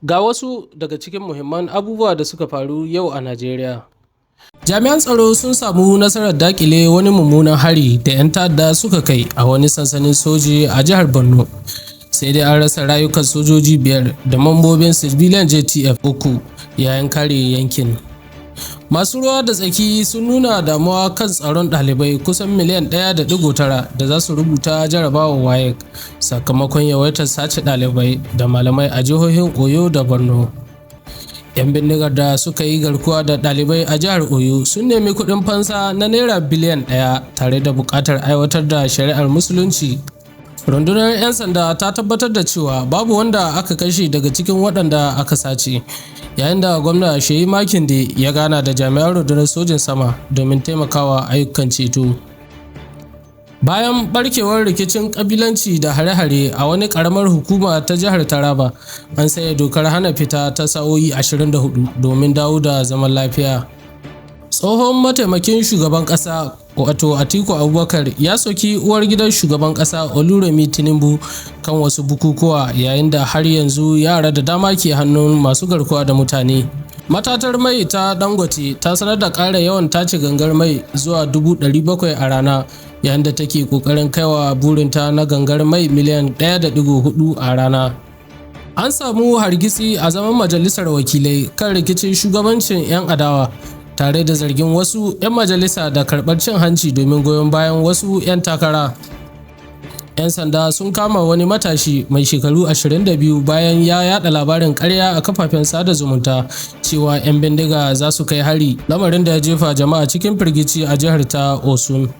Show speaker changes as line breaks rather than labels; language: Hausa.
Ga wasu daga cikin muhimman abubuwa da suka faru yau a Najeriya. Jami'an tsaro sun samu nasarar dakile wani mummunan hari da 'yan ta'adda suka kai a wani sansanin soji a jihar Borno. Sai dai an rasa rayukan sojoji biyar da mambobin civilian JTF uku yayin kare yankin. Masu ruwa da tsaki sun nuna damuwa kan tsaron ɗalibai kusan miliyan 1.9 da za su rubuta jarabawar WAEC sakamakon yawaitar sace ɗalibai da malamai a jihohin Oyo da Borno. 'Yan bindigar da suka yi garkuwa da ɗalibai a jihar Oyo sun nemi kuɗin fansa na naira biliyan 1 tare da buƙatar aiwatar da shari'ar Musulunci. Rundunar 'yan sanda ta tabbatar da cewa babu wanda aka kashe daga cikin waɗanda aka sace, yayin da Gwamna Seyi Makinde ya gana da jami'an rundunar sojin sama domin taimakawa ayyukan ceto. Bayan barkewar rikicin kabilanci da hare-hare a wani karamar hukuma ta jihar Taraba, an sanya dokar hana fita ta sa'o'i 24 domin dawo da zaman lafiya. Tsohon mataimakin shugaban kasa, wato Atiku Abubakar, ya soki uwar gidan shugaban kasa Oluremi Tinubu kan wasu bukukuwa, yayin da har yanzu yara da dama ke hannun masu garkuwa da mutane. Matatar mai ta Dangote ta sanar da ƙara yawan tace gangar mai zuwa 700,000 a rana, yayin da take kokarin kaiwa burinta na gangar mai miliyan 1.4 a rana. An samu hargitsi a zaman majalisar wakilai kan rikicin shugabancin 'yan adawa, tare da zargin wasu 'yan majalisa da karɓar cin hanci domin goyon bayan wasu 'yan takara. 'Yan sanda sun kama wani matashi mai shekaru 22 bayan ya yada labarin karya a kafafen sada zumunta cewa 'yan bindiga za su kai hari, lamarin da ya jefa jama'a cikin firgici a jihar ta Osun.